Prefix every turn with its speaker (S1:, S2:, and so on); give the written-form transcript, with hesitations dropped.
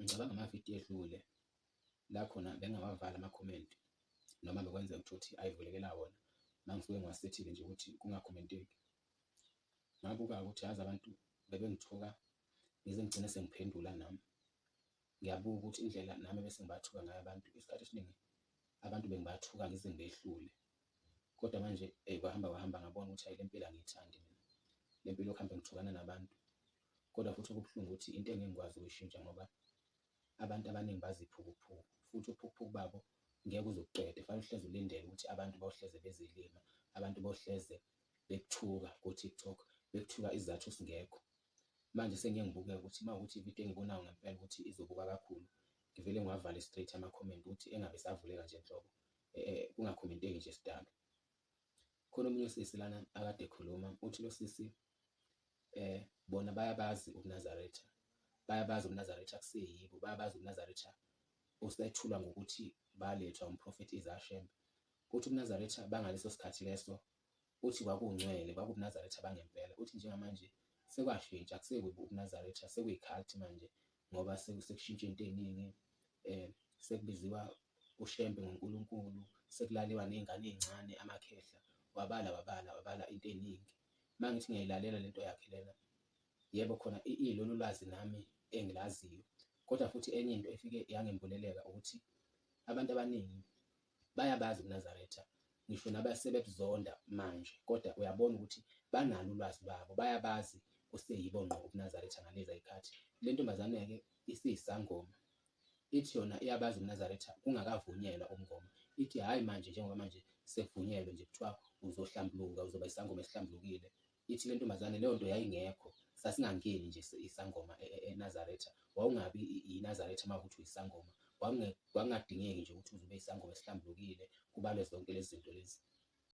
S1: Ngicabanga amavidiyo edlule la khona bengingawavala amakhomenti noma bekwenzeka ukuthi ayivulekela wona uma ngisuke ngiwasethile nje ukuthi kungakhomenteki. Ngabuka-ke ukuthi yazi abantu bebengithuka ngize ngigcine sengiphendula nami. Ngiyabuka ukuthi indlela nami ebese ngibathuka ngayo abantu isikhathi esiningi abantu bengibathuka ngize ngibehlule. Kodwa manje eyi kwahamba kwahamba ngabona ukuthi hhayi le mpilo angiyithandi mina, le mpilo yokuhambe ngithukana nabantu. Kodwa futhi okubuhlungu ukuthi into engeke ngikwazi ukuyishintsha ngoba abantu abaningi baziphukuphuku futhi uphukuphuku babo ngeke uze ukuqede. Kufanele uhlezi ulindele ukuthi abantu bohleze bezilima, abantu bohleze bekuthuka ko-TikTok, bekuthuka isizathu singekho. Manje sengiye ngibuke ukuthi uma ukuthi ividiyo engiyibonayo ngempela ukuthi izobukwa kakhulu, ngivele ngiwavale straight ama-comment ukuthi engabe esavuleka nje nhlobo, kungakhomenteki nje sidalo. Khona omunye usisi lana akade ekhuluma, uthi lo sisi bona bayabazi ubuNazaretha, bayabazi ubuNazaretha akuseyibo, bayabazi ubuNazaretha osethulwa ngokuthi balethwa umprofethi Isaiah Shembe. Uthi ubuNazaretha bangaleso sikhathi leso uthi kwakungcwele, kwakubuNazaretha bangempela. Uthi njengamanje sekwashintsha, akusekubi ubuNazaretha, sekuyi-cult manje ngoba sekushintshe into ey'ningi, sekubiziwa uShembe ngoNkulunkulu, sekulaliwa ney'ngane ey'ncane, amakhehla, wabala wabala wabala into ey'ningi. Uma ngithi ngiyayilalela lento yakhe lena, yebo khona ilolu lwazi nami engilaziyo, kodwa futhi enye into efike yangembuleleka ukuthi abantu abaningi bayabazi ubuNazaretha, ngisho nabasebebuzonda manje, kodwa uyabona ukuthi banalo ulwazi lwabo, bayabazi kuseyibo ngqo ubuNazaretha ngaleza y'khathi. Le ntombazane-ke isiyisangoma, ithi yona iyabazi ubuNazaretha kungakavunyelwa ubungoma, ithi hhayi manje njengoba manje sekuvunyelwe nje kuthiwa uzohlambuluka, uzoba isangoma esihlambulukile. Ithi le ntombazane leyo nto yayingekho, sasingangeni nje isangoma eNazaretha, wawungabi iNazaretha uma kuwukuthi uyisangoma, kwakungadingeki nje ukuthi uze ube isangoma esihlambulukile, kubalwe zonke lezi zinto lezi.